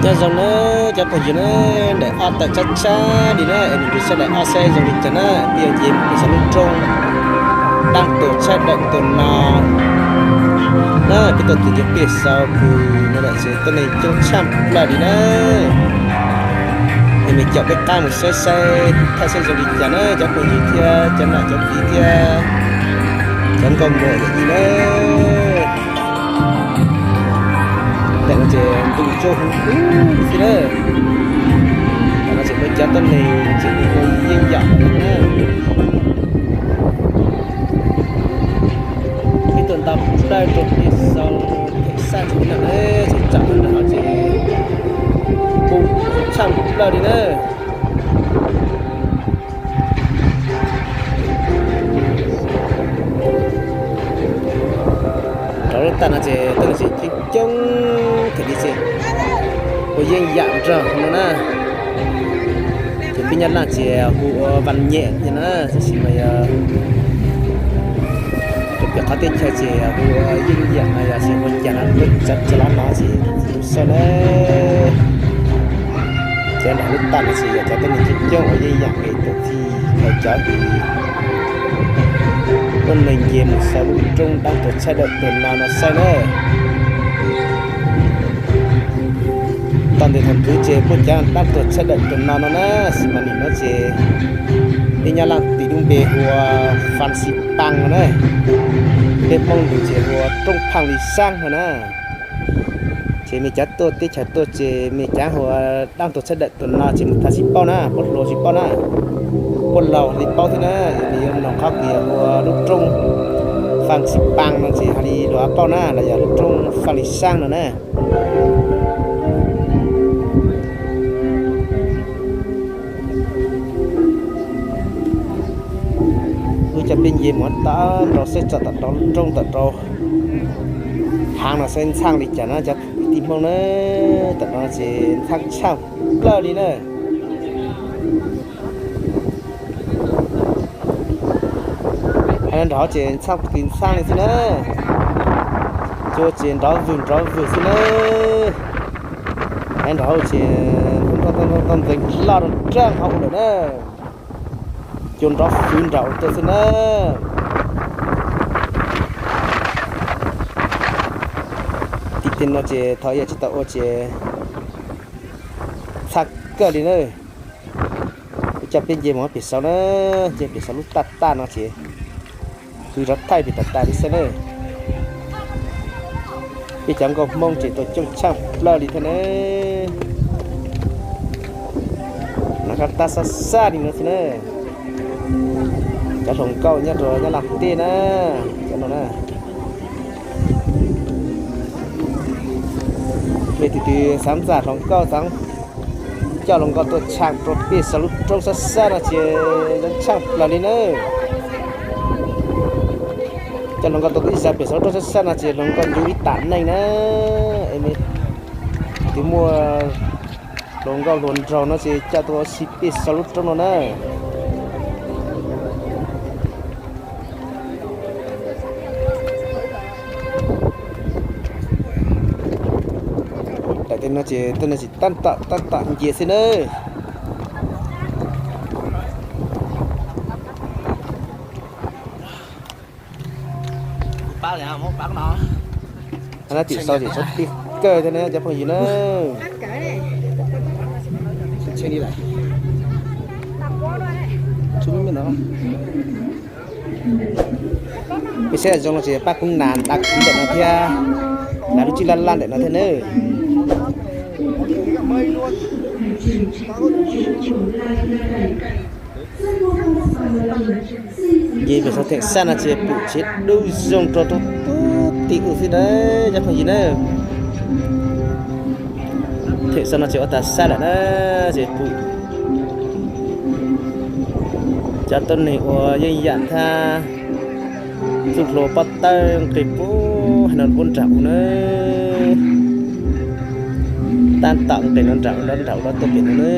Nyob zoo na cov phooj ywg na, daim ob tawm tsab tsab li na, es nws saib daim ob saib zoo li cas na, peb yuav nce mus pem saum lub roob Dab Tuag Tshaib Dawm Tuag No na, peb tuaj tus ncig pem saum kws no lawm ces tuaj neeg coob tshaj plaws li na. Es mej caum peb qab mus saib saib thaij saib zoo li cas na cov phooj ywg thiab cov nam cov txiv thiab cov nkauj muam yawm yij na. Ntawm no ces ntuj tsaus huv huv xwb na. Tam no ces muaj cov tuab neeg tseem ua yeeb yam na. Peb tuaj nto plaws rau pem saum phem xaj ntsis no na, ces tsam no ces puv tshaj plaws li na. Rau lub tag no ces tuab neeg tseem coob coob thiab li ces ua yeeb yam nrog no na. Ces peb Nyab Laj ces hu ua Vaj Nyem no na, tab sis mas yog rau pem qhov teb chaws ces hu ua yeeb yam no yog xyov ua cas no, lub tsav tsav lab no ces tus xwb na. Cov nram lub tag no ces yog cov tuab neeg coob coob ua yeeb yam es tuaj txhij khaws cov kws tuab neeg nce mus saum lub roob Dab Tuag Tshaib Dawm Tuag No no saib na. Tau ntev thaum ntawd ces puab cov Dab Tuag Tshaib Dawm Tuag No no na, xis mas nim no ces peb Nyab Laj tis lub npe hu ua Fas Xis Pas no na, peb Hmoob lus ces hu ua Roob Phaaj Lis Xaab no na. Ces mej cav tuaj teb chaws tuaj ces mej cav hu ua Dab Tuag Tshaib Dawm Tuag No ces mus thaij tsis paub na, puab hluas tsis paub na, puab laus li paub thiab na. Nws yuav noog qhov kws yog hu ua lub roob Fas Xis Pas no ces hais li luag paub na, los yog lub roob Phaaj Lis Xaab no na. Wb coj peb nce mus tod rau saib txog tom rau lub roob tom rau haav no saib ntxhaaj li cas na cov kwv tij Hmoob na. Tom no ces ntxhaaj tshaj plaws li na. Hais nrov ces ntxhaaj kws ntxhaaj li xwb na. Cua ces nrov vwg nrov vwg xwb na. Hais nrov ces ntxeev loj rau nraag hauv lawm na. Cua nrov fwv nram ua tuaj xwb na. Tim tej no ces thaum yog tsis tau ua ces txhaj kawg li na. Wb coj peb nce mus pem saud na, nce pem saud lub taj taj no ces wb rov thaij pem tas tas li xwb na. Peb cov nkauj Hmoob ces tuaj coob tshaj plaws li thiab na. Nov kab tab xab xab li no xwb na. Cov hluas nkauj nyob rau Nyab Laj teb na, cov no na. Mej tus twg xaav ntxag hluas nkauj, xaav coj hluas nkauj tuaj tshaj rau pem saum lub roob xab xab no ces zoo tshaj plaws li na. Coj hluas nkauj tuaj ib zag pem saum lub roob xab xab no ces hluas nkauj ncu ib tam neej na. Es mej tus twg muaj hluas nkauj hluas nraug no ces coj tuaj ua si pem saum lub roob no na. Daim tej no ces tuaj neeg tseem tab tom tab tom nce xwb na. Tim sau ces txhob pib kawg thiab na cov phooj ywg na. Peb saib zoo no ces pab kuv nas nta kwv ntawm no thiab, nas lub tswb laj laj ntawm no thiab na. Nce pem saum theem xaj no ces pum tsev dub zoo rau tub tub tim ub xwb na cov phooj ywg na. Theem xaj no ces ua tas xaj lawm na, ces pum cov tuab neeg ua yeeb yam thab txuj hlua pob tawb nqis puag no puab nram u na. Tab tom nqis no nram u, nram u los tuaj pem no na.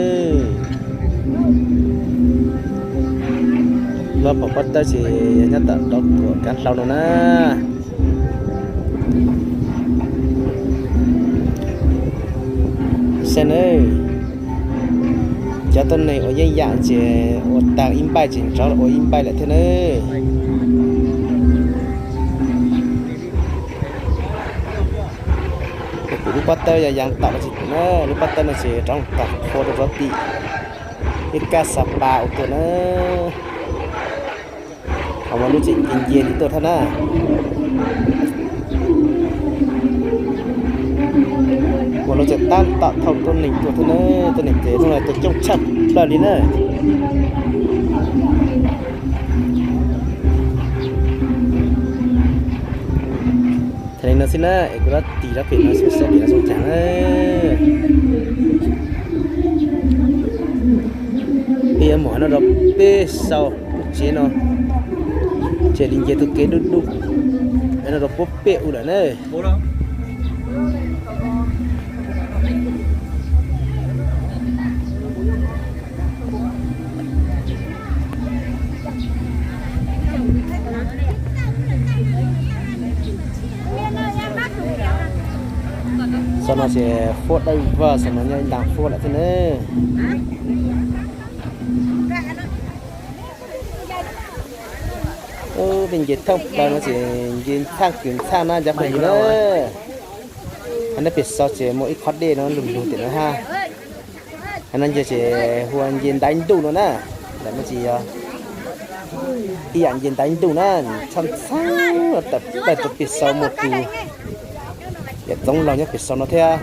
Lub pom pob tawb ces yog nyob tom nrov tuam kav hlau no na. Saib nawb, cov tuab neeg ua yeeb yam ces ua tag ib npaij ces rov ua ib npaij lawm thiab nawb. Kuv lub pob tawb yog yaav tom no tsis pum na, lub pob tawb no ces rov tom qhua rau rov tim ib kab xav pas ua tuaj na. Ho muaj lub tseem nce nce li tuaj thiab na. Muaj lub tseem tab tom thauj tuab neeg tuaj thiab na. Tuab neeg ces hnub no tuaj coob tshaj plaws li na. Thaum li no xwb na es kuv rov tig rov pem no xwb saib pem no zoo cas na. Peb yuav mus no rau peb sau lub tsev no, ces li nce tus kev dub dub no rau puab pem u lawm na. Xov no ces fuab dawb vog, xov no nyob ib nta fuab lawm thiab na. Tej nce thoob plaws no ces nce ntxhaj kws ntxhaj na cov phooj ywg na. Nab pem xaus ces muaj ib qhov dej no lug lug tim no hab. Nab nce ces hu ua nce ntaiv ntuj no na. Ntawm no ces yog ib yam nce ntaiv ntuj na, txhab txhab tawm plaws rau pem xaus mus tus yawm Txoov Laug nyob pem xaus no thiab.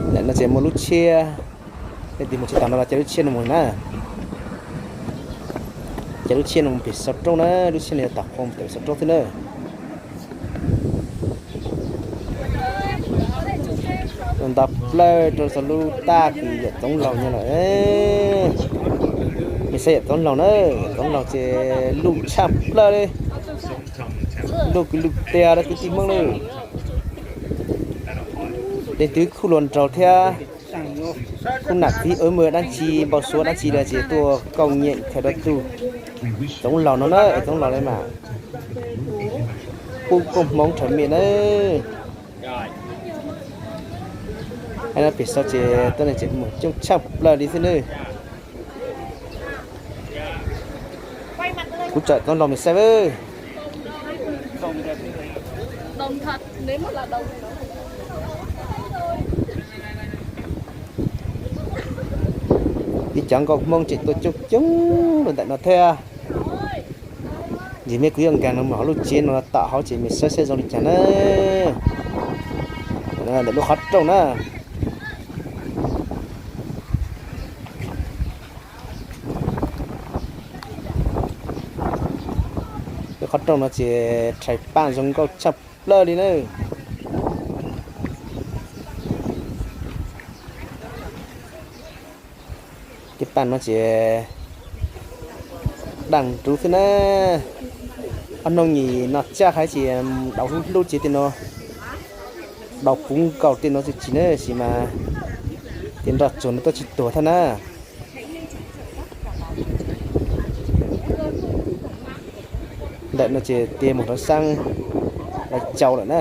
Ntawm no ces muaj lub tshiab, leej twg mus tsis taus no los caij lub tshiab no mus na. Caij lub tshiab no mus pem xaus roob na, lub tshiab no yog tom qhua mus pem xaus roob xwb na. Nto plawg rau txog lub taj kws yawm Txoov Laug nyob lawm. Mej saib yawm Txoov Laug na, yawm Txoov Laug ces luj tshaj plawg li, luj kws luj tiag lawm kwv tij Hmoob na. Leej twg khub hluas nraug thiab khub nam txiv ua muaj dab tsi npau suav dab tsi los ces tuaj koom nyem khaws rau tug Txoov Laug no na, es Txoov Laug li mas pub koob hmoov rhawv mej na. Hab no pem xaus ces tuab neeg tseem mus coob tshaj plaws li xwb na. Kuv tsom Txoov Laug mej saib. Ib cov nkauj Hmoob tseem tuaj coob coob rau ntawm no thiab. Ntsis mej kuv yuav nkaag no mus hauv lub tsev no tom hauv ces mej saib saib zoo li cas na. Ntawm lub qhov rooj na. Lub qhov rooj no ces rhais paaj zoo nkauj tshaj plaws li na. Tej paaj no ces daaj nruv xwb na. Ob hnub nyem no tsaj hab ces daus hlub hlub ces tej no daus puv nkaus tej no tsis na, tab sis mas tej nroj tsuag no tuaj tsis tuag thiab na. Ntawm no ces tig mus rau saab Lais Cau lawm na.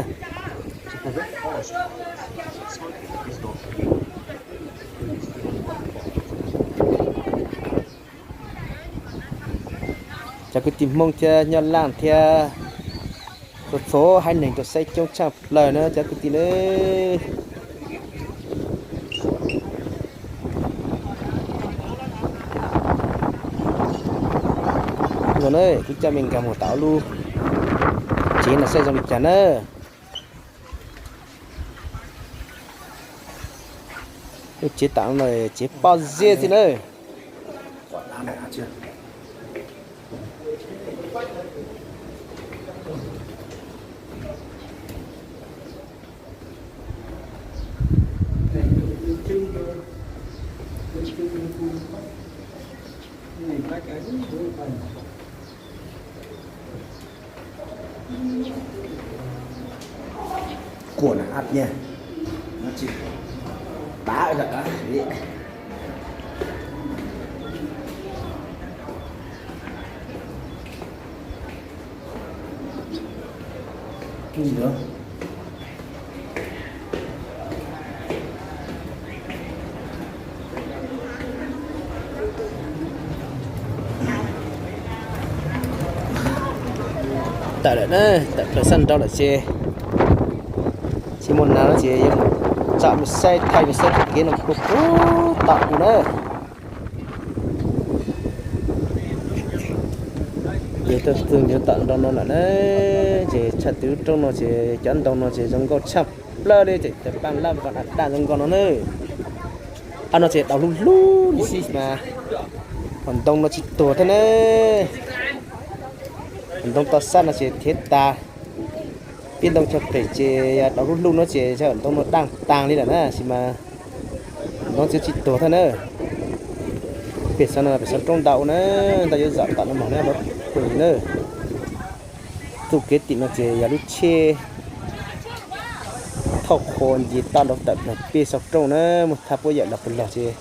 Cov kwv tij Hmoob thiab Nyab Laj thiab txhua txhua haiv neeg tuaj saib coob tshaj plaws na cov kwv tij na. Kuv coj mej nkaag mus tom lub tsev no saib zoo li cas na. Lub tsev tom no tsev pob zeb xwb na. Kuam na ap nha. Nó chỉ bá ra đó. Kinh nữa. Tawm lawm na, tawm plaws sab nraud lawm ces tsis muaj nas no ces yuav mus tsom me saib, thaij me saib tus kev no puag puag tom kuv na. Ces tuaj txug nyob tom nroog no lawm na, ces tshaj twv roob no ces cov ntoo no ces zoo nkauj tshaj plaws li, ces cov paj lab npog daj daj zoo nkauj no na. Ob no ces daus hlub hlub li xwb mas, hom ntoo no tsis tuag thiab na. Hom ntoo toj sab no ces thiab tas, pib ntoo chaw phem ces yog daus hlub hlub no ces yog hom ntoo no daj taag li lawm na, tab sis mas hom ntoo tsis tsis tuag thiab na. Pem xov no pem xov roob ntau na, ntau yuav zom tom no mog na, phooj ywg na. Txuj kev tim no ces yog lub tsheb thauj qhua nce toj rau tawm pem peb xov roob na, muaj thaj puab yawm los puas los ces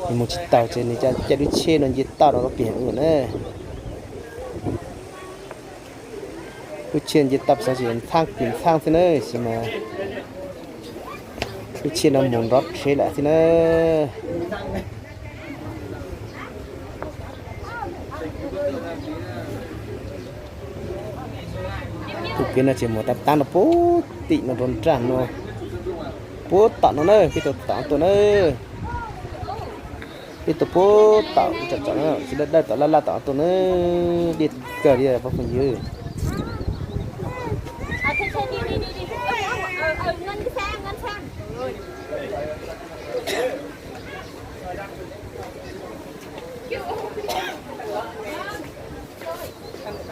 nws mus tsis taus ces nws caij lub tsheb no nce toj rau pem ub na. Lub tsheb nce toj xov ces ntxhab kws ntxhab xwb na, tab sis mas lub tsheb no mus nrov rhev lawm xwb na. Txuj kev no ces mus tab tab no puag tim no rau nraj no, puag tom no na, peb tau tom tuaj na. Peb tau puag tom tsom tsom no, tsis dawb dawb tom laj laj tom tuaj na, deb kawg li phooj ywg.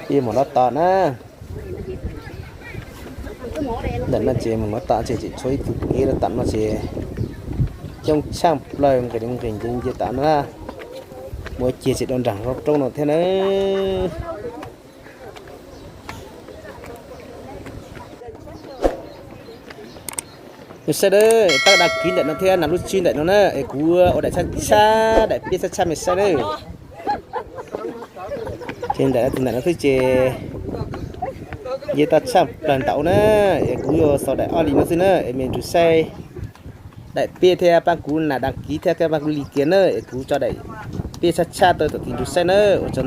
Peb mus lov tom na. Ntawm no ces mus lov tom ces tseem tshuav ib tug kev lov tom no ces coob tshaj plaws, nqis nqis nce nce tom no na. Mus ua ciav tseem dua nraag rau roob no thiab na. Saib dawb, pab dag kiv ntawm no thiab nas lub tswb ntawm no na, es kuv ua daim tshab tshab, daim peb tshab tshab me saib na. Ces ntawm no tus ntawm no xwb ces nce toj tshaj plaws ntawm na, es kuv yuav xaus daim ob li no xwb na, es mej ntug saib daim peb thiab pab kuv nas dag kiv thiab pab kuv li kiag na, es kuv tso daim peb tshab tshab tau tom ntug saib na, ua tsaug.